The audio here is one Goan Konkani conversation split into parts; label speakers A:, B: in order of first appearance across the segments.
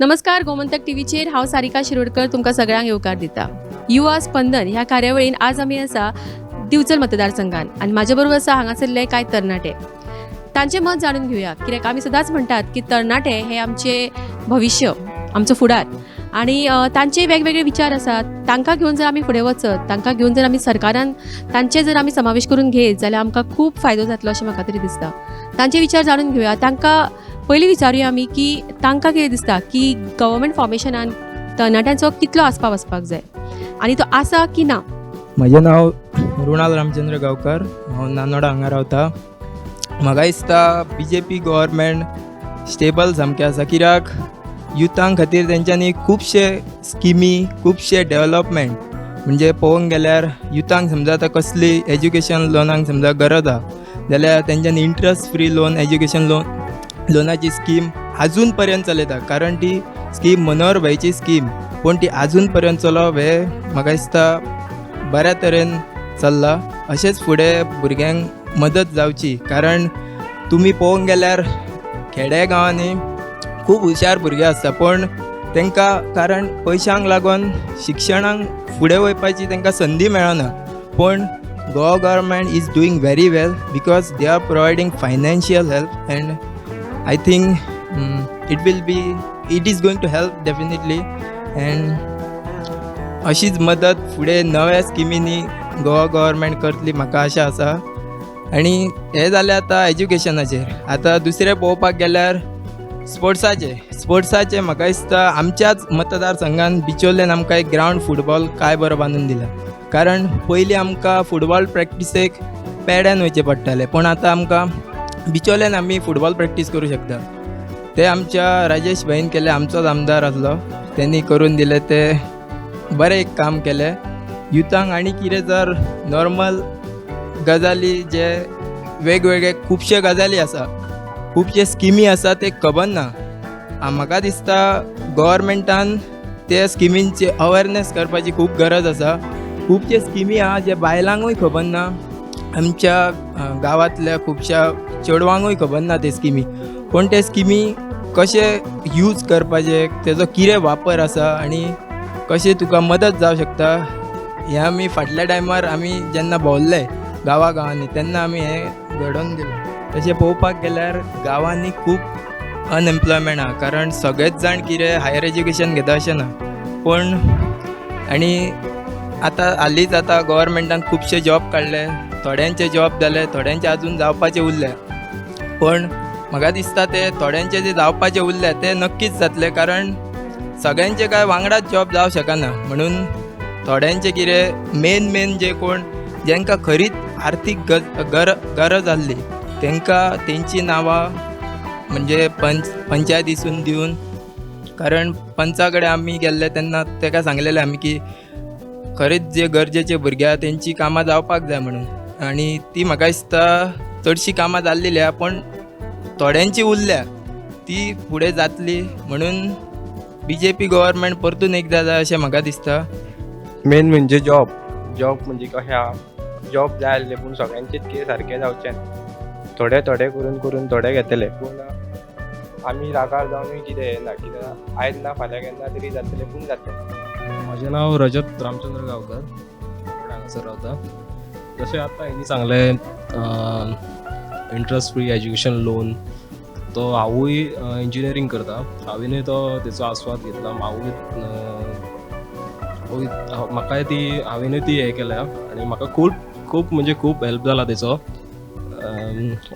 A: नमस्कार, गोमंतक टीव्हीचेर हांव सारिका शिरोडकर तुमकां सगळ्यांक येवकार दिता. युवा स्पंदन ह्या कार्यावळीन आज आमी आसा दिवचल मतदारसंघान आनी म्हाजे बरोबर आसा हांगासरले कांय तरणाटे. तांचें मत जाणून घेवया, कित्याक आमी सदांच म्हणटात की तरणाटे हे आमचे भविश्य, आमचो फुडार आनी तांचे वेगवेगळे विचार आसात. तांकां घेवन जर आमी फुडें वचत, तांकां घेवन जर आमी सरकारान तांचे जर आमी समावेश करून घेत जाल्यार आमकां खूब फायदो जातलो अशें म्हाका तरी दिसता. तांचे विचार जाणून घेवया. तांकां पयलीं विचारुया आमी की तांकां कितें दिसता की गव्हर्मेंट फॉर्मेशनान तरणाट्यांचो कितलो आस्पाव आसपाक जाय आनी तो आसा की ना.
B: म्हजें नांव मृणाल रामचंद्र गांवकर. हांव नानोडा हांगा रावता. म्हाका दिसता बीजेपी गव्हर्मेंट स्टेबल सामकें आसा, कित्याक युथां खातीर तेंच्यांनी खुबशे स्किमी, खुबशे डेवलपमेंट, म्हणजे पळोवंक गेल्यार युथांक समजा आतां कसली एज्युकेशन लोनाक समजा गरज आहा जाल्यार तेंच्यांनी interest free loan, education लोनाची स्कीम आजून पर्यंत चलयता. कारण ती स्कीम मनोहर भाईची स्कीम, पूण ती आजून पर्यंत चलप हें म्हाका दिसता बऱ्या तरेन चल्लां. अशेंच फुडें भुरग्यांक मदत जावची, कारण तुमी पळोवंक गेल्यार खेड्या गांवांनी खूब हुशार भुरगे आसता, पूण तांकां कारण पयशांक लागून शिक्षणाक फुडें वयपाची तांकां संदी मेळना. पूण Goa government is doing very well because they are providing financial help and I think it is going to help definitely. And अशीच मदत फुडें नव्या स्किमींनी गोवा गव्हर्मेंट करतली, म्हाका आशा आसा. आनी हें जालें आतां एज्युकेशनाचेर. आतां दुसरें पळोवपाक गेल्यार स्पोर्ट्साचे म्हाका दिसता आमच्याच मतदारसंघान बिचोल्यान आमकां एक ग्रावंड फुटबॉल काय बरो बांदून दिला. कारण पयलीं आमकां फुटबॉल प्रॅक्टिसेक पेड्यान वयचें पडटालें, पूण आतां आमकां बिचोल्यान आमी फुटबॉल प्रॅक्टीस करूं शकता. ते आमच्या राजेश भाईन केलें, आमचोच आमदार आसलो, तेणी करून दिलें, ते बरें एक काम केलें युथांक. आनी कितें जर नॉर्मल गजाली, जे वेगवेगळे खुबशे गजाली आसा, खुबशे स्किमी आसा, ते खबर ना. म्हाका दिसता गव्हर्मेंटान ते स्किमींची अवेरनेस करपाची खूब गरज आसा. खुबशे स्किमी आहा जे बायलांकूय खबर ना, आमच्या गांवांतल्या खुबश्या चेडवांकूय खबर ना ते स्किमी. पूण ते स्किमी कशे यूज करपाचे, तेजो कितें वापर आसा आनी कशें तुका मदत जावं शकता, हें आमी फाटल्या टायमार आमी जेन्ना भोंवले गांवा गांवांनी तेन्ना आमी हें घडोवन दिलें. तशें पळोवपाक गेल्यार गांवांनी खूब अनएम्प्लॉयमेंट आहा, कारण सगळेच जाण कितें हायर एज्युकेशन घेता अशें ना. पूण आनी आतां हालींच आतां गव्हर्मेंटान खुबशे जॉब काडले, थोड्यांचे जॉब जाले, थोड्यांचे आजून जावपाचे उरले. पूण म्हाका दिसता ते थोड्यांचे जे जावपाचे उरले ते नक्कीच जातले, कारण सगळ्यांचे काय वांगडाच जॉब जावं शकना. म्हणून थोड्यांचे कितें मेन मेन जे कोण जेंकां खरीच आर्थीक गरज आसली तांकां तेंची नांवां म्हणजे पंचायतीसून दिवन, कारण पंचा कडेन आमी गेल्ले तेन्ना ताका सांगलेलें आमी की खरेंच जे गरजेचे भुरगे आहा तेंची कामां जावपाक जाय म्हणून. आनी ती म्हाका दिसता चडशीं कामां जाल्लेली आहा, पूण थोड्यांची उरल्या, ती फुडें जातली. म्हणून बीजेपी गव्हर्मेंट परतून एकदां जाय अशें म्हाका दिसता.
C: मेन म्हणजे जॉब. जॉब म्हणजे कशें आहा, जॉब जाय आसले पूण सगळ्यांचेच कितें सारकें जावचें ना. थोडे थोडे करून करून थोडे घेतले, पूण आमी रागार जावनूय कितें हें ना, कित्याक आयज ना फाल्यां केन्ना तरी जातलें, पूण जातलें.
D: म्हजें नांव रजत रामचंद्र गांवकर, हांगासर रावता. जशें आतां हेणी सांगलें, इंट्रस्ट फ्री एज्युकेशन लोन, तो हांवूय इंजिनियरींग करता, हांवेनूय तो तेचो आस्वाद घेतला. हांवूय म्हाकाय ती हांवेनूय ती हें केल्या आनी म्हाका खूब खूब म्हणजे खूब हेल्प जाला तेचो.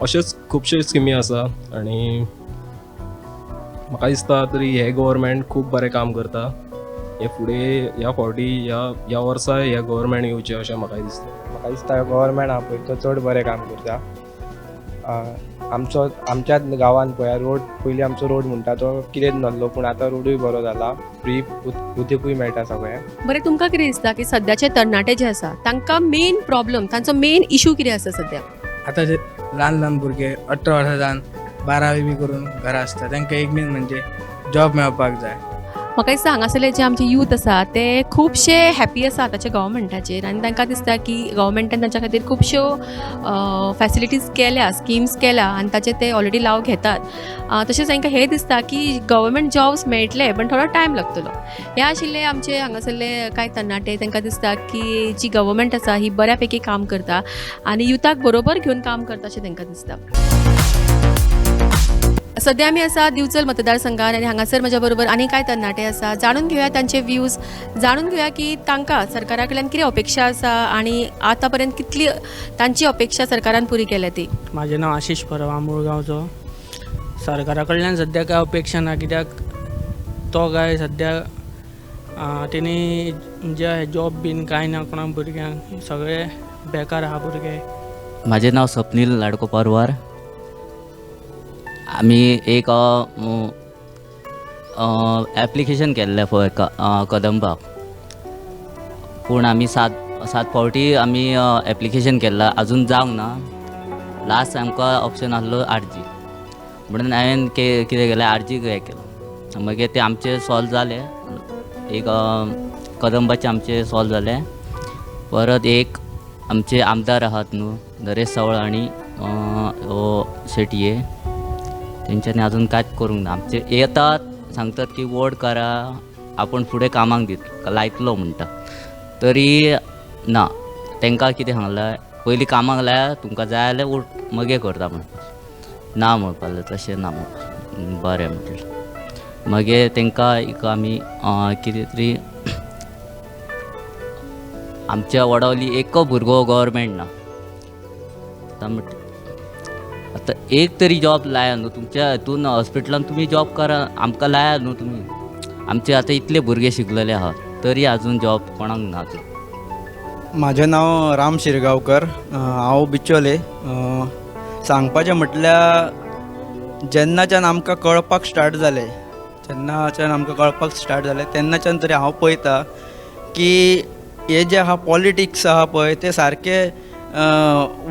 D: अश्योच खुबश्यो स्किमी आसा आनी म्हाका दिसता तरी हें गव्हर्मेंट खूब बरें काम करता. हे फुडें ह्या फावटी ह्या ह्या वर्सा हे गव्हर्मेंट येवचें अशें म्हाका दिसता.
C: म्हाका दिसता गव्हर्मेंट आहा पळय तो चड बरें काम करता. आमचो आमच्याच गांवांत पळया रोड, पयलीं आमचो रोड म्हणटा तो कितेंच नासलो, पूण आतां रोडूय बरो जाला, फ्री उदकूय मेळटा सगळें.
A: बरें, तुमकां कितें दिसता की सद्याचे तरणाटे जे आसा तांकां मेन प्रॉब्लम, तांचो मेन इशू कितें आसा सद्या?
E: आतां जे ल्हान ल्हान भुरगे 18 वर्सां जावन बारावी बी करून घरा आसता, तांकां एक मेन म्हणजे जॉब मेळपाक जाय.
A: म्हाका दिसता हांगासरले जे आमचे यूथ आसा ते खुबशे हॅपी आसा आतांच्या गव्हर्मेंटाचेर आनी तांकां दिसता की गव्हर्मेंटान तांच्या खातीर खुबश्यो फॅसिलिटीज केल्या, स्किम्स केल्या आनी ताचे ते ऑलरेडी लाव घेतात. तशेंच तांकां हें दिसता की गव्हर्मेंट जॉब्स मेळटले पण थोडो टायम लागतलो. हे आशिल्ले आमचे हांगासरले कांय तरणाटे, तांकां दिसता की जी गव्हर्मेंट आसा ही बऱ्या पैकी काम करता आनी युथाक बरोबर घेवन काम करता अशें तांकां दिसता. सद्या आमी आसा दिवचल मतदारसंघात आनी हांगासर म्हज्या बरोबर आनी कांय तरणाटे आसा. जाणून घेवया तांचे व्यूज, जाणून घेवया की तांकां सरकारा कडल्यान कितें अपेक्षा आसा आनी आतां पर्यंत कितली तांची अपेक्षा सरकारान पुरी केल्या ती.
E: म्हाजें नांव आशिश परब, हांव मुळगांवचो. सरकारा कडल्यान सद्या कांय अपेक्षा ना, कित्याक तो काय सद्या तेणी म्हणजे जॉब बीन कांय ना कोणाक, भुरग्यांक सगळे बेकार आहा भुरगे.
F: माझे नाव स्वप्नील लाडको परवार. आमी एक एप्लिकेशन केल्लें पळय कदंबाक, पूण आमी सात फावटी आमी एप्लिकेशन केल्लां, अजून जावंक ना. लास्ट आमकां ऑप्शन आसलो आरजी, म्हणून हांवें कितें केलें, आरजी हें केलो. मागीर तें आमचें सॉल्व जालें, एक कदंबाचें आमचें सॉल्व जालें. परत एक आमचे आमदार आहात न्हू, नरेश सावळ आनी शेटये, तेंच्यांनी अजून कांयच करूंक ना. आमचे येतात सांगतात की वोट करा, आपूण फुडें कामाक दित लायतलो म्हणटा, तरी ना. तांकां कितें सांगलां, पयलीं कामाक लाया, तुमकां जाय जाल्यार वोट मागीर करता म्हणटा. ना म्हणपाक लागलें, तशें ना म्हणपाक, बरें म्हटलें. मागीर तांकां एक आमी कितें तरी आमच्या वडावली एक भुरगो गव्हर्मेंट ना. आतां एक तरी जॉब लाया न्हू तुमच्या हितून, हॉस्पिटलान तुमी जॉब करा, आमकां लाया न्हू तुमी. आमचे आतां इतले भुरगे शिकलेले आहा तरी आजून जॉब कोणाक ना अजून.
G: म्हाजें नांव राम शिरगांवकर, हांव बिचोले. सांगपाचें म्हटल्यार जेन्नाच्यान आमकां कळपाक स्टार्ट जालें, तेन्नाच्यान तरी हांव पळयता की हे जे आहा पॉलिटिक्स आहा पळय ते सारके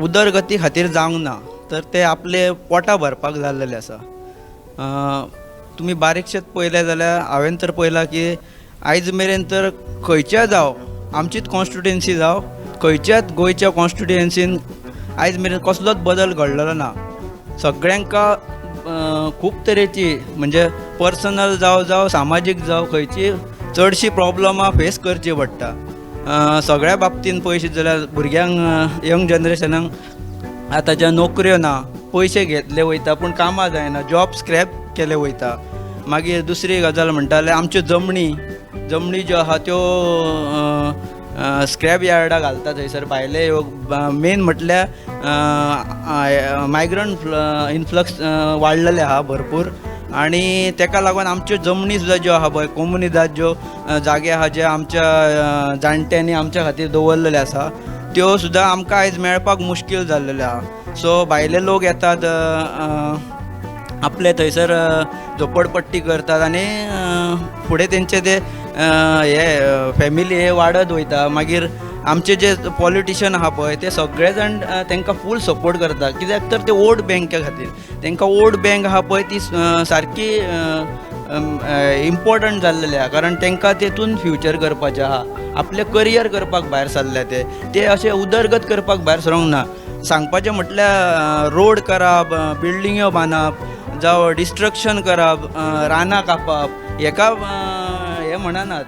G: उदरगती खातीर जावंक ना, तर ते आपले पोटा भरपाक जाल्लेले आसा. तुमी बारीकशेत पळयलें जाल्यार हांवें तर पळयलां की आयज मेरेन तर खंयच्या जावं, आमचीच कॉन्स्टिट्युएन्सी जावं, खंयच्याच गोंयच्या कॉन्स्टिट्युएन्सीन आयज मेरेन कसलोच बदल घडलेलो ना. सगळ्यांका खूब तरेची म्हणजे पर्सनल जावं जावं सामाजीक जावं खंयची चडशी प्रॉब्लमां फेस करची पडटा. सगळ्या बाबतीन पळयशीत जाल्यार भुरग्यांक, यंग जनरेशनाक आतांच्या नोकऱ्यो ना, पयशे घेतले वयता पूण कामां जायना, जॉब स्क्रॅप केले वयता. मागीर दुसरी गजाल म्हणटा आमच्यो जमणी ज्यो आहा त्यो स्क्रॅप यार्डा घालता थंयसर भायले. मेन म्हटल्यार मायग्रंट इन्फ्लक्स वाडलेले आहा भरपूर आनी तेका लागून आमच्यो जमणी सुद्दां ज्यो आहा पळय, कोमुनिदाद ज्यो जागे आहा जे आमच्या जाणट्यांनी आमच्या खातीर दवरलेले आसा त्यो सुद्दां आमकां आयज मेळपाक मुश्कील जाल्लेले आहा. सो भायले लोक येतात, आपले थंयसर झोपडपट्टी करतात आनी फुडें तेंचे ते हे फॅमिली हे वाडत वयता. मागीर आमचे जे पॉलिटिशन आहा पळय ते सगळे जाण तांकां फूल सपोर्ट करता, कित्याक तर ते वोट बँके खातीर. तांकां वोट बँक आहा पळय ती सारकी इम्पॉर्टंट जाल्लेली आहा, कारण तांकां तेतून फ्युचर करपाचें आहा, आपलें करियर करपाक भायर सरल्या ते, ते अशें उदरगत करपाक भायर सरोंक ना. सांगपाचें म्हटल्यार रोड करप, बिल्डिंग्यो बांदप, जावं डिस्ट्रक्शन करप, रानां कापप, हेका हें म्हणनात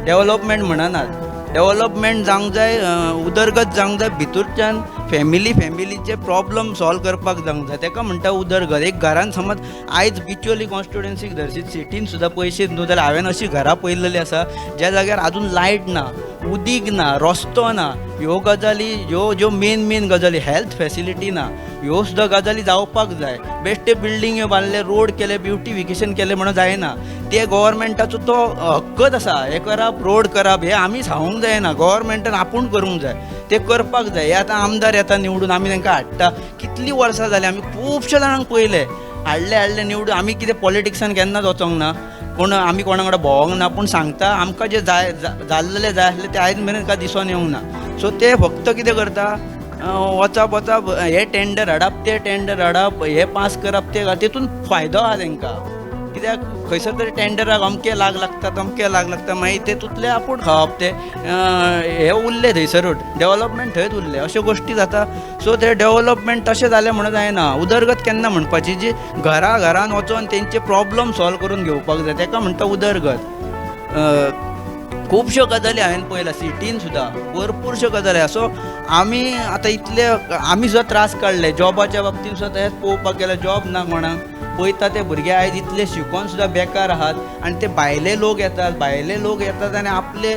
G: डेवलपमेंट म्हणनात. डेवलपमेंट जावंक जाय, उदरगत जावंक जाय, भितूरच्यान फॅमिलीचे प्रॉब्लम सॉल्व करपाक जावंक जाय, तेका म्हणटा उदरगत. एक घरान समज आयज बिचोली कॉन्स्टिट्युएन्सीक धरशीत सिटीन सुद्दां पयशे न्हू जाल्यार हांवें अशीं घरां पळयलेलीं आसा ज्या जाग्यार आजून लायट ना, उदीक ना, रस्तो ना. ह्यो गजाली ह्यो ज्यो मेन मेन गजाली, हेल्थ फॅसिलिटी ना, ह्यो सुद्दां गजाली जावपाक जाय. बेश्टे बिल्डिंग्यो बांदले, रोड केले, ब्युटिफिकेशन केलें म्हणून जायना, ते गव्हर्मेंटाचो तो हक्कच आसा, हें करप, रोड करप, हें आमी सांगूंक जायना, गव्हर्मेंटान आपूण करूंक जाय, ते करपाक जाय. हे आतां आमदार येता निवडून, आमी तांकां हाडटा, कितलीं वर्सां जालीं आमी खुबश्या जाणांक पळयले, हाडले हाडले निवडून. आमी कितें पॉलिटिक्सान केन्नाच वचोंक ना, पूण आमी कोणा वांगडा भोंवोंक ना, पूण सांगता आमकां जें जाय जाल्लें जाय आसलें तें आयज मेरेन कांय दिसून येवंक ना. सो ते फक्त कितें करता, वचप वचप, हे टेंडर हाडप, ते टेंडर हाडप, हे पास करप, ते तितून फायदो आहा तेंकां. कित्याक खंयसर तरी टेंडराक अमके लाख लागता, तमके लाख लागता, मागीर तेतूंतले आपूण खावप, ते हे उरले थंयसरूच, डेवलपमेंट थंयच उरलें, अश्यो गोश्टी जाता. सो ते डेवलपमेंट तशें जालें म्हणून जायना. उदरगत केन्ना म्हणपाची, जी घरा घरान वचोन तेंचे प्रॉब्लम सॉल्व करून घेवपाक जाय, तेका म्हणटा उदरगत. खुबश्यो गजाली हांवें पळयला सिटीन सुद्दां, भरपूरश्यो गजाली. सो आमी आतां इतले आमी सुद्दां त्रास काडले जॉबाच्या बाबतींत सुद्दां, तशेंच पळोवपाक गेल्यार जॉब ना कोणाक. पळयता ते भुरगे आयज इतले शिकोन सुद्दां बेकार आहात आनी ते भायले लोक येतात, भायले लोक येतात आनी आपले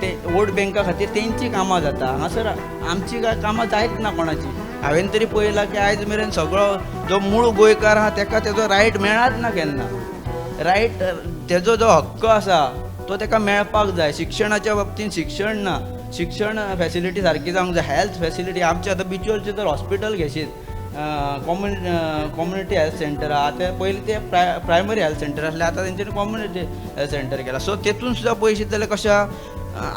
G: ते वोट बँका खातीर तेंची कामां जाता. हांगासर आमची काय कामां जायत ना कोणाची. हांवें तरी पळयलां की आयज मेरेन सगळो जो मूळ गोंयकार आहा तेका तेजो रायट मेळच ना केन्ना. रायट तेजो जो हक्क आसा तो तेका मेळपाक जाय. शिक्षणाच्या बाबतींत शिक्षण ना, शिक्षण फॅसिलिटी सारकी जावंक जाय, हेल्थ फॅसिलिटी. आमचे आतां बिचोलचें जर हॉस्पिटल घेशीत, कॉम्युनिटी हेल्थ सेंटर आहा, ते पयलीं ते प्रायमरी हेल्थ सेंटर आसलें, आतां तेंच्यांनी कॉम्युनिटी हेल्थ सेंटर केला. सो तेतून सुद्दां पयशे जाल्यार कशें,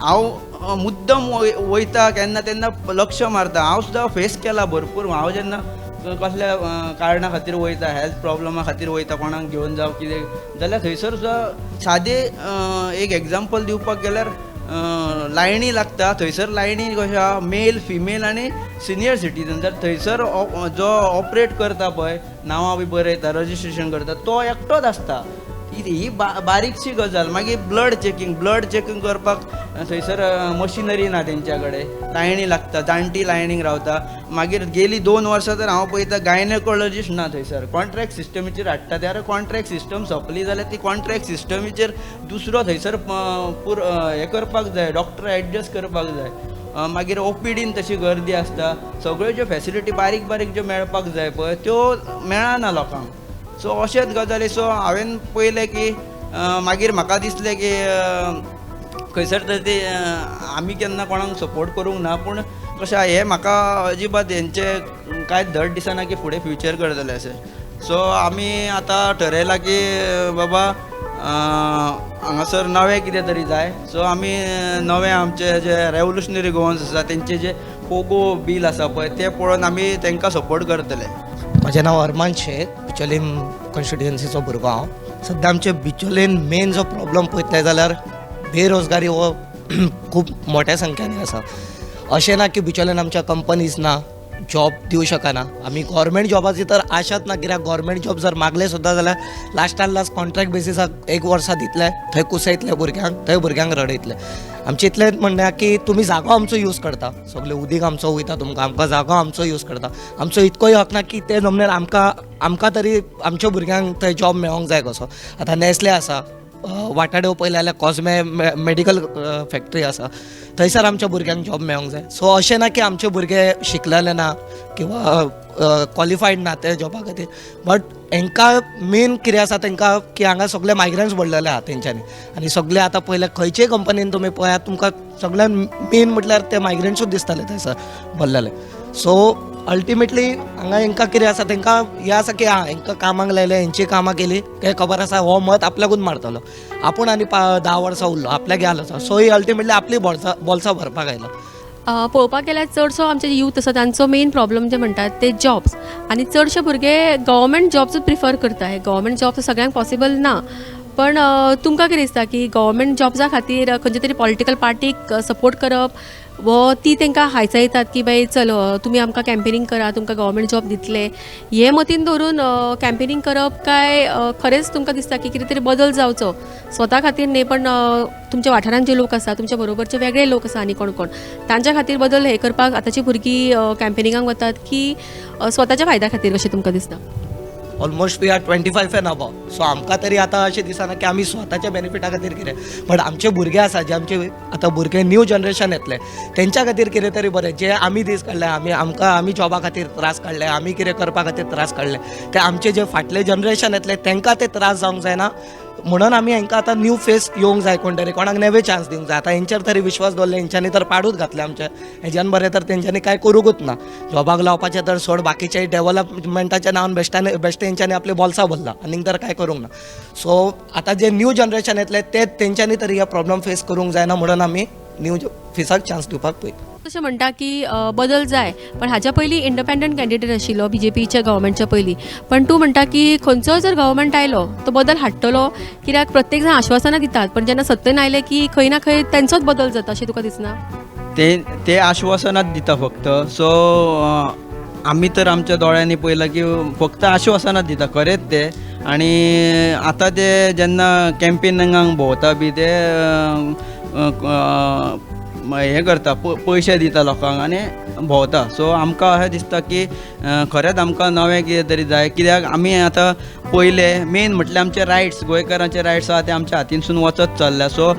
G: हांव मुद्दम वयता केन्ना तेन्ना लक्ष मारता. हांव सुद्दां फेस केला भरपूर. हांव जेन्ना कसल्या कारणा खातीर वयता, हेल्थ प्रॉब्लमा खातीर वयता, कोणाक घेवन जावं कितें जाल्यार थंयसर सुद्दां सादें एक एग्जाम्पल दिवपाक गेल्यार लायनी लागता. थंयसर लायनी कश्यो आहा, मेल फिमेल आनी सिनियर सिटीजन. जर थंयसर जो ऑपरेट करता पळय, नांवां बी बरयता, रजिस्ट्रेशन करता, तो एकटोच आसता. ही बारीकशी गजाल. मागीर ब्लड चॅकिंग, ब्लड चॅकिंग करपाक थंयसर मशिनरी ना तेंच्या कडेन, लायनी लागता, जाणटी लायनीक रावता. मागीर गेली 2 वर्सां तर हांव पळयता गायनेकॉलॉजिस्ट ना थंयसर, कॉन्ट्रॅक्ट सिस्टमीचेर हाडटा ते. आरे कॉन्ट्रॅक्ट सिस्टम सोंपली जाल्यार ती कॉन्ट्रॅक्ट सिस्टमीचेर दुसरो थंयसर हें करपाक जाय, डॉक्टर एडजस्ट करपाक जाय. मागीर ओपीडीन तशी गर्दी आसता. सगळ्यो ज्यो फॅसिलिटी बारीक बारीक ज्यो मेळपाक जाय पळय त्यो मेळना लोकांक. सो अशेंच गजाली. सो हांवें पळयलें की मागीर म्हाका दिसलें की खंयसर तर ती आमी केन्ना कोणाक सपोर्ट करूंक ना, पूण कशें हें म्हाका अजिबात हेंचें कांय धड दिसना की फुडें फ्युचर करतले अशें. सो आमी आतां ठरयलां की बाबा हांगासर नवें कितें तरी जाय. सो आमी नवें आमचे जे रेवोल्युशनरी गोवन्स आसा तेंचे जे पोगो बील आसा पळय तें पळोवन आमी तांकां सपोर्ट करतले.
H: म्हजें नांव अरमान शेख, बिचोलीम कॉन्स्टिट्युएन्सीचो भुरगो हांव. सद्या आमचे बिचोलीन मेन जो प्रॉब्लम पळयतले जाल्यार बेरोजगारी हो खूब मोठ्या संख्याने आसा. अशें ना की बिचोलीन आमच्या कंपनीज ना, जॉब दिवं शकना. आमी गव्हर्मेंट जॉबाची तर आशाच ना, कित्याक गव्हर्मेंट जॉब जर मागले सुद्दां जाल्यार लास्टान लास्ट कॉन्ट्रॅक्ट बेसिसाक 1 वर्सा दितले, थंय कुसयतले भुरग्यांक, थंय भुरग्यांक रडयतले. आमचें इतलेंच म्हणणें की तुमी जागो आमचो यूज करता, सगळे उदीक आमचो वयता तुमकां, आमकां जागो आमचो यूज करता, आमचो इतकोय हक ना की ते जमनीर आमकां आमकां तरी आमच्या भुरग्यांक थंय जॉब मेळोंक जाय कसो. आतां नेस्ले आसा, वाटाड्यो पळयलें जाल्यार कॉस्मे मेडिकल फॅक्टरी आसा, थंयसर आमच्या भुरग्यांक जॉब मेळोंक जाय. सो अशें ना की आमचे भुरगे शिकलेले ना किंवा क्वॉलिफायड ना ते जॉबा खातीर, बट हेंकां मेन कितें आसा तेंकां की हांगा सगळे मायग्रंट्स भरलेले आहा तेंच्यांनी, आनी सगळे आतां पयले खंयचेय कंपनीन तुमी पळयात तुमकां सगळ्यान मेन म्हटल्यार ते मायग्रंट्सूच दिसताले थंयसर भरलेले. सो अल्टिमेटली हांगा हेंकां कितें आसा, तेंकां हें आसा की आं हेंकां कामाक लायले, हेंची कामां केली, तें खबर आसा हो मत आपल्याकूच मारतलो, आपूण आनी 10 वर्सां उरलो आपल्याक आलो. सो ही अल्टिमेटली आपली बोल्सां भरपाक आयलो.
A: पळोवपाक गेल्यार चडसो आमचे यूथ आसा तांचो मेन प्रॉब्लम जे म्हणटात ते जॉब्स, आनी चडशे भुरगे गव्हर्मेंट जॉब्सूच प्रिफर करता. हे गव्हर्मेंट जॉब्स सगळ्यांक पॉसिबल ना, पण तुमकां कितें दिसता की गव्हर्मेंट जॉब्सा खातीर खंयच्या तरी पॉलिटिकल पार्टीक सपोर्ट करप वो ती तांकां हायसायतात की बाई चल तुमी आमकां कॅम्पेनींग करा, तुमकां गव्हर्मेंट जॉब दितले, हे मतीन धरून कॅम्पेनींग करप काय खरेंच तुमकां दिसता की कितें तरी बदल जावचो स्वता खातीर न्ही पण तुमच्या वाठारांत जे लोक आसा, तुमच्या बरोबरचे वेगळे लोक आसा आनी कोण कोण तांच्या खातीर बदल हे करपाक आतांची भुरगीं कॅम्पेनिंगाक वतात की स्वताच्या फायद्या खातीर कशें तुमकां दिसता?
H: Almost we are 25 and above. So आमकां तरी आतां अशें दिसना की आमी स्वताच्या बेनिफिटा खातीर कितें, बट आमचे भुरगे आसा जे आमचे आतां भुरगे न्यू जनरेशन येतले तेंच्या खातीर कितें तरी बरें. जे आमी दीस काडले, आमी आमकां आमी जॉबा खातीर त्रास काडले, आमी कितें करपा खातीर त्रास काडले, ते आमचे जे फाटले जनरेशन येतले तेंकां ते त्रास जावंक जायना म्हणून आमी हेंकां आतां न्यू फेस येवंक जाय, कोण तरी कोणाक नवे चान्स दिवंक जाय. आतां हेंचेर तरी विश्वास दवरले, हेंच्यांनी तर पाडूच घातले आमचे, हेज्यान बरें तर तेंच्यांनी कांय करूंकूच ना. जॉबाक लावपाचें तर सोड, बाकीचे डेवलपमेंटाच्या नांवान बेश्टे बेश्टे हेंच्यांनी आपले बोल्सां भरला, आनीक तर कांय करूंक ना. सो आतां जे न्यू जनरेशन येतले ते तेंच्यांनी तरी हे प्रॉब्लम फेस करूंक जायना म्हणून आमी न्यू फेसाक चान्स दिवपाक पळयता.
A: तशें म्हणटा की बदल जाय, पण हाज्या पयलीं इंडिपेंडंट कॅन्डिडेट आशिल्लो बीजेपीच्या गव्हर्मेंटच्या पयलीं, पण तूं म्हणटा की खंयचो जर गव्हर्मेंट आयलो तो बदल हाडटलो, कित्याक प्रत्येक जाण आश्वासनां दितात पण जेन्ना सत्तेन आयले की खंय ना खंय तेंचोच बदल जाता अशें तुका दिसना?
G: ते ते आश्वासनात दिता फक्त. सो आमी तर आमच्या दोळ्यांनी पळयलां की फक्त आश्वासनात दिता खरेंच ते. आनी आतां ते जेन्ना कॅम्पेनिंगाक भोंवता बी ते हें करता, पयशे दिता लोकांक आनी भोंवता. सो आमकां अशें दिसता की खरेंच आमकां नवें कितें तरी जाय, कित्याक आमी आतां पयलें मेन म्हटल्यार आमचे रायट्स, गोंयकारांचे रायट्स आहा ते आमच्या हातीनसून वचत चल्ल्या. सो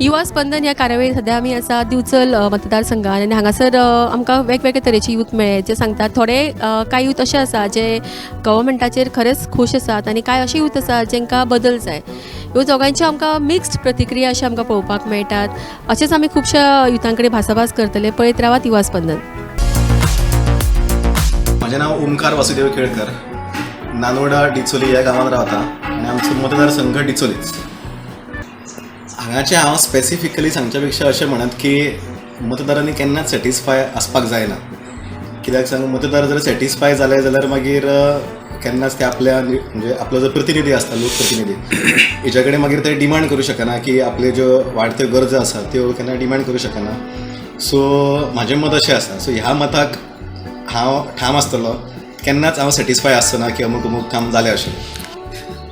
A: युवा स्पंदन ह्या कार्यावळी सद्या आमी आसा दिवचल मतदारसंघान आनी हांगासर आमकां वेगवेगळे तरेचे यूथ मेळ्ळे जे सांगतात थोडे कांय यूथ अशे आसा जे गव्हर्मेंटाचेर खरेंच खूश आसात आनी कांय अशे यूथ आसा जेंकां बदल जाय. ह्यो दोगांयच्यो आमकां मिक्स्ड प्रतिक्रिया अशें आमकां पळोवपाक मेळटात. अशेंच आमी खुबश्या युथां कडेन भासाभास करतले. पळयत रावात युवा स्पंदन.
I: म्हजें नांव ओमकार वासुदेव केळकर, नानोडा डिचोली ह्या गांवांत रावता आनी आमचो मतदारसंघ डिचोलीच. हांगाचें हांव स्पेसिफिकली सांगच्या पेक्षा अशें म्हणत की मतदारांनी केन्नाच सॅटिस्फाय आसपाक जायना. कित्याक सांग, मतदार जर सॅटिस्फाय जाले जाल्यार मागीर केन्नाच ते आपल्या म्हणजे आपलो जो प्रतिनिधी आसता लोकप्रतिनिधी हेच्या कडेन मागीर ते डिमांड करूं शकना की आपल्यो ज्यो वाडत्यो गरजो आसा त्यो केन्ना डिमांड करूं शकना. सो म्हाजें मत अशें आसा. सो ह्या मताक हांव ठाम आसतलो, केन्नाच हांव सॅटिस्फाय आसचो ना की अमूक अमूक काम जालें अशें.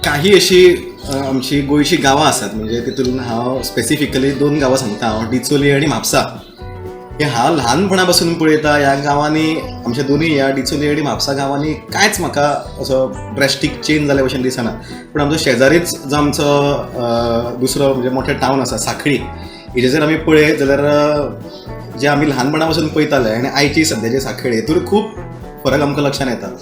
I: काही अशी आमची गोंयची गांवां आसात, म्हणजे तितून हांव स्पेसिफिकली दोन गांवां सांगता हांव, डिचोली आनी म्हापसा. हे हांव ल्हानपणा पासून पळयता ह्या गांवांनी, आमच्या दोनूय ह्या डिचोली आनी म्हापसा गांवांनी कांयच म्हाका असो ड्रेस्टीक चेंज जाल्या भशेन दिसना. पूण आमचो शेजारीच जो आमचो दुसरो म्हणजे मोठें टावन आसा साखळी, हेजें जर आमी पळयत जाल्यार जे आमी ल्हानपणा पासून पळयताले आनी आयची सद्याची साखळी हेतूर खूब फरक आमकां लक्षांत येता.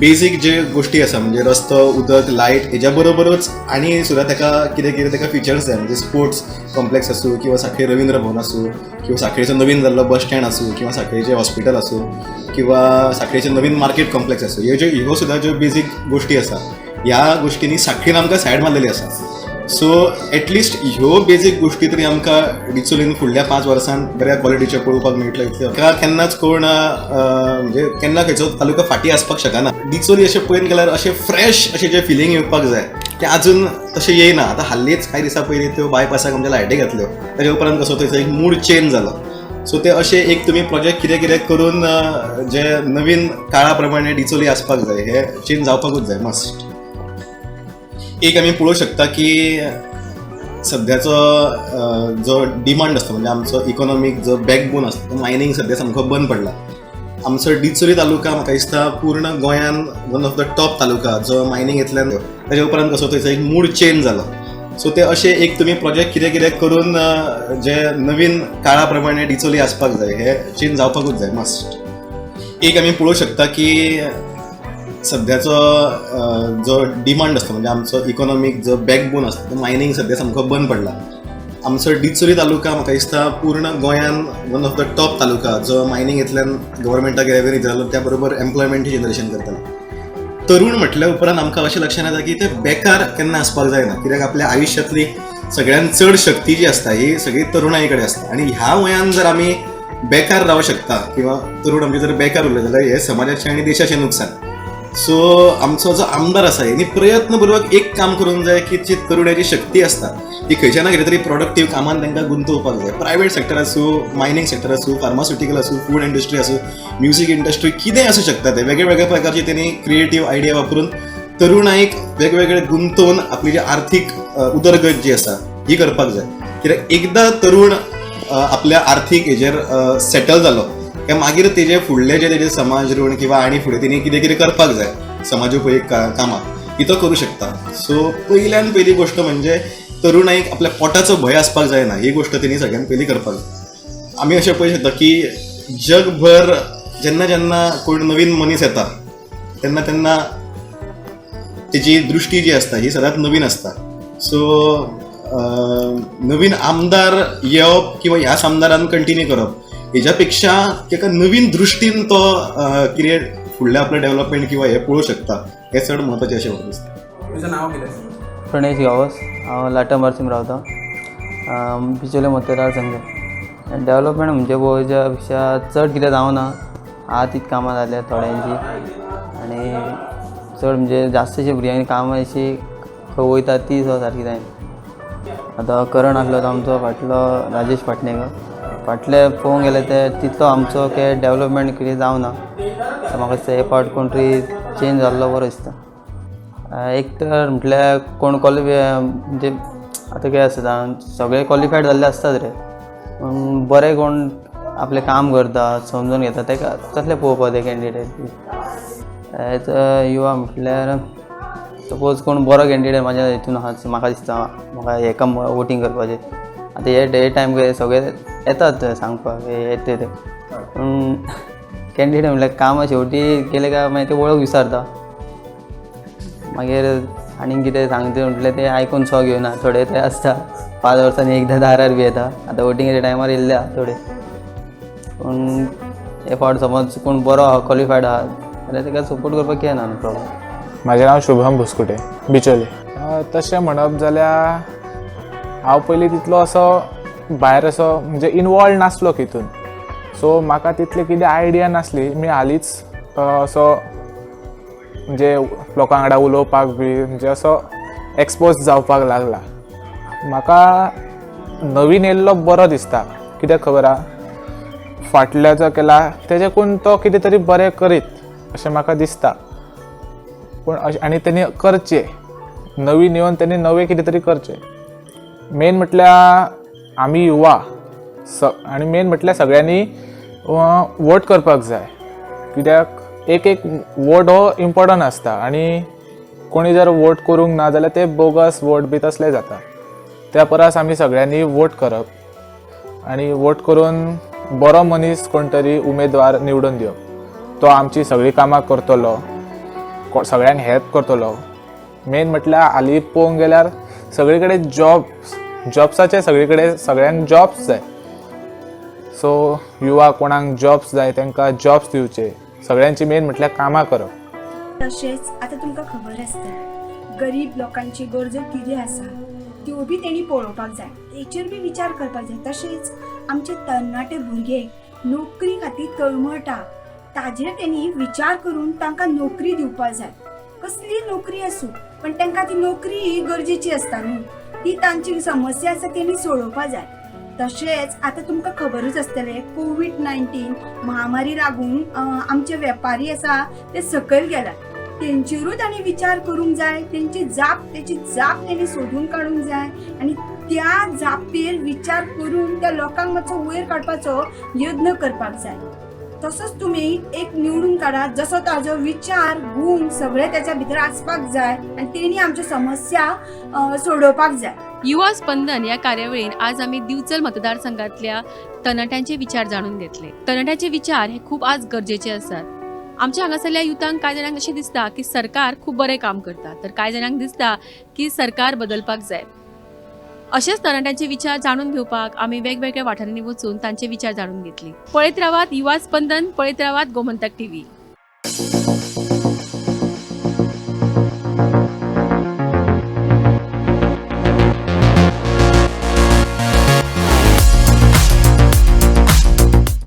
I: बेजीक जे गोश्टी आसा म्हणजे रस्तो, उदक, लायट हेज्या बरोबरूच आनी सुद्दां ताका कितें कितें ताका फिचर्स जाय, म्हणजे स्पोर्ट्स कॉम्प्लेक्स आसूं किंवा साखळी रवींद्र भवन आसूं किंवा साखळीचो नवीन जाल्लो बस स्टँड आसूं किंवा साखळीचें हॉस्पिटल आसूं किंवा साखळीचें नवीन मार्केट कॉम्प्लेक्स आसूं, ह्यो ज्यो ह्यो सुद्दां ज्यो बेजीक गोश्टी आसा ह्या गोश्टींनी साखळीन आमकां सायड मारलेली आसा. सो एटलिस्ट ह्यो बेजीक गोश्टी तरी आमकां डिचोलीन फुडल्या 5 वर्सांत बऱ्या क्वॉलिटीच्यो पळोवपाक मेळटल्यो. इतल्यो केन्नाच कोण म्हणजे केन्ना खंयचो तालुका फाटीं आसपाक शकना. डिचोली अशें पळयत गेल्यार अशें फ्रेश अशें जें फिलींग येवपाक जाय तें आजून तशें येयना. आतां हालींच कांय दिसां पयलीं त्यो बायपासाक आमच्या लायटी घातल्यो, ताच्या उपरांत कसो थंयसर एक मूड चेंज जालो. सो ते अशें एक तुमी प्रोजेक्ट कितें कितें करून जे नवीन काळा प्रमाणे डिचोली आसपाक जाय हें चेंज जावपाकूच जाय मस्ट. एक आमी पळोवंक शकता की सद्याचो जो डिमांड आसता म्हणजे आमचो इकॉनॉमीक जो बॅकबोन आसता तो मायनींग सद्या सामको बंद पडला. आमचो डिचोली तालुका म्हाका दिसता पूर्ण गोंयान one of the top taluka जो मायनींग येतल्यान, ताच्या उपरांत कसो थंयसर एक मूड चेंज जालो. सो ते अशें एक तुमी प्रोजेक्ट कितें कितें करून जे नवीन काळा प्रमाणे डिचोली आसपाक जाय हें चेंज जावपाकूच जाय मस्ट. एक आमी पळोवंक शकता की सद्याचो जो डिमांड आसता म्हणजे आमचो इकॉनॉमीक जो बॅकबोन आसता तो मायनींग सद्या सामको बंद पडला. आमचो डिचोली तालुका म्हाका दिसता पूर्ण गोंयान one of the top taluka जो मायनींग येतल्यान गव्हर्मेंटाक रेवेन्यू जालो, त्या बरोबर एम्प्लॉयमेंटूय जनरेशन करतालो. तरुण म्हटल्या उपरांत आमकां अशें लक्षांत येता की ते बेकार केन्ना आसपाक जायना, कित्याक आपल्या आयुश्यांतली सगळ्यांत चड शक्ती जी आसता ही सगळी तरुणाई कडेन आसता आनी ह्या वयान जर आमी बेकार रावंक शकता किंवा तरुण आमचे जर बेकार उरले जाल्यार हें समाजाचें आनी देशाचें नुकसान. सो आमचो जो आमदार आसा हेणी प्रयत्नपूर्वक एक काम करूंक जाय की जी तरुणाची शक्ती आसता ती खंयच्या ना खंयच्या तरी प्रोडक्टीव कामान तांकां गुंतोवपाक जाय. प्रायवेट सेक्टर आसूं, मायनींग सेक्टर आसूं, फार्मास्युटिकल आसूं, फूड इंडस्ट्री आसूं, म्युजीक इंडस्ट्री, कितेंय आसूं शकता ते वेगळे वेगळे प्रकारचे तेणी क्रिएटीव आयडिया वापरून तरुणाईक वेगवेगळे गुंतोवन आपली जी आर्थीक उदरगत जी आसा ही करपाक जाय. कित्याक एकदां तरुण आपल्या आर्थीक हेजेर सेटल जालो काय मागीर तेजे फुडले जे तेजे समाज ऋण किंवा आनी फुडें तेणी कितें कितें करपाक जाय समाज उपयोग कामां ही तो करूं शकता. सो पयल्यान पयली गोश्ट म्हणजे तरुणाईक आपल्या पोटाचो भंय आसपाक जायना, ही गोश्ट तेणी सगळ्यान पयली करपाक जाय. आमी अशें पळोवंक शकता की जगभर जेन्ना जेन्ना कोण नवीन मनीस येता तेन्ना तेन्ना तेजी दृश्टी जी आसता ही सदांच नवीन आसता. सो नवीन आमदार येवप किंवा ह्याच आमदारान कंटिन्यू करप हेज्या पेक्षा ताका नवीन दृश्टीन तो क्रिएट फुडलें आपलें डेवलपमेंट किंवा हें पळोवंक शकता, हें चड म्हत्वाचें अशें म्हाका दिसता.
J: तुजें नांव कितें?
K: प्रणेश गांवस, हांव लाटा बार्सिम रावता, बिचोले मतदारसंघ.
J: डेवलपमेंट म्हणजे गोंयच्या पेक्षा चड कितें जावना आहा तीच कामां जाल्या थोड्यांची आनी चड म्हणजे जास्तशी भुरग्यांनी कामां अशी खंय वयता ती सुद्दां सारकी जायना. आतां करण आसलो तो आमचो फाटलो राजेश पाटणेकर फाटले पळोवंक गेले ते तितलो आमचो के डेवलपमेंट कितें जावना. सो म्हाका दिसता हे फावट कोण तरी चेंज जाल्लो बरो दिसता. एक तर म्हटल्यार कोण म्हणजे आतां कितें आसता सगळे क्वॉलिफायड जाल्ले आसतात रे, पूण बरें कोण आपलें काम करता समजून घेता ताका तसलें पळोवपाक जाय कॅन्डिडेट. एज अ युवा म्हटल्यार सपोज कोण बरो कॅन्डिडेट म्हाज्या हितून आहा म्हाका दिसता म्हाका हेका वोटींग करपाचें. आतां हे टायम सगळे येतात सांगपाक हे ते पूण कॅन्डिडेट म्हटल्यार कामां शेवटी केलें काय मागीर ते वळख विसरता, मागीर आनीक कितें सांगता म्हटल्यार ते आयकून सो घेवना. थोडे ते आसता 5 वर्सांनी एकदां दारार बी येता. आतां वोटिंगेच्या टायमार येयल्ले आहा थोडे, पूण हे फावट समज कोण बरो आहा क्वॉलिफायड आहा जाल्यार ताका सपोर्ट करपाक कितें ना प्रॉब्लम.
K: म्हाजें नांव शुभम भुस्कुटे, बिचोले. तशें म्हणप जाल्यार हांव पयलीं तितलो असो भायर असो म्हणजे इनवॉल्व नासलो तितून, सो म्हाका तितली कितें आयडिया नासली. मी हालींच असो म्हणजे लोकां वांगडा उलोवपाक बी म्हणजे असो एक्सपोज जावपाक लागला. म्हाका नवीन येयल्लो बरो दिसता, कित्याक खबर आहा फाटल्या जो केला तेजेकून तो कितें तरी बरें करीत अशें म्हाका दिसता. पूण अशें आनी तेणी करचें नवीन येवन तेणी नवें कितें तरी करचें. मेन म्हटल्यार आमी युवा आनी मेन म्हटल्यार सगळ्यांनी वोट करपाक जाय, कित्याक एक एक वोट हो इम्पोर्टंट आसता आनी कोणी जर वोट करूंक ना जाल्यार ते बोगस वोट बी तसले जाता. त्या परस आमी सगळ्यांनी वोट करप आनी वोट करून बरो मनीस कोण तरी उमेदवार निवडून दिवप, तो आमची सगळीं कामां करतलो, सगळ्यांक हेल्प करतलो. मेन म्हटल्यार हालीं पळोवंक गेल्यार सगळे कडेन जॉब्साचे सगळे कडेन सगळ्यांक जॉब्स जाय. सो युवा कोणाक जॉब्स जाय तांकां जॉब्स दिवचे, सगळ्यांची मेन म्हटल्यार कामां करप.
L: तशेंच आतां तुमकां खबर आसता गरीब लोकांची गरजो कितें आसा त्यो बी तेणी पळोवपाक जाय, तेचेर बी विचार करपाक जाय. तशेंच आमचे तरणाटे भुरगे नोकरी खातीर तळमळटा ताजेर तेणी विचार करून तांकां नोकरी दिवपाक जाय. कसली नोकरी आसूं पण तांकां ती नोकरी ही गरजेची आसता न्हू, ती तांची समस्या आसा तेणी सोडोवपाक जाय. तशेंच आतां तुमकां खबरूच आसतलें कोवीड-19 महामारी लागून आमचे वेपारी आसा ते सकयल गेल्यात, तेंचेरूय तांणी विचार करूंक जाय, तेंची जाप तेची जाप तेणी सोदून काडूंक जाय आनी त्या जापेर विचार करून त्या लोकांक मातसो वयर काडपाचो यत्न करपाक जाय. तसोच तुमी एक निवडून काडात जसो ताजो विचार गूण सगळे त्याच्या भितर आसपाक जाय आनी तेणी आमच्यो समस्या सोडोवपाक जाय.
A: युवा स्पंदन ह्या कार्यावळीन आज आमी दिवचल मतदारसंघातल्या तरणाट्यांचे विचार जाणून घेतले. तरणाट्यांचे विचार हे खूब आज गरजेचे आसात. आमच्या हांगासरल्या युथांक कांय जाणांक अशें दिसता की सरकार खूब बरें काम करता, तर कांय जाणांक दिसता की सरकार बदलपाक जाय. अशेंच तरणाट्यांचे विचार जाणून घेवपाक आमी वेगवेगळ्या वाठारांनी वचून तांचे विचार जाणून घेतले. पळयत रावात युवा स्पंदन, पळयत रावात गोमंतक टीव्ही.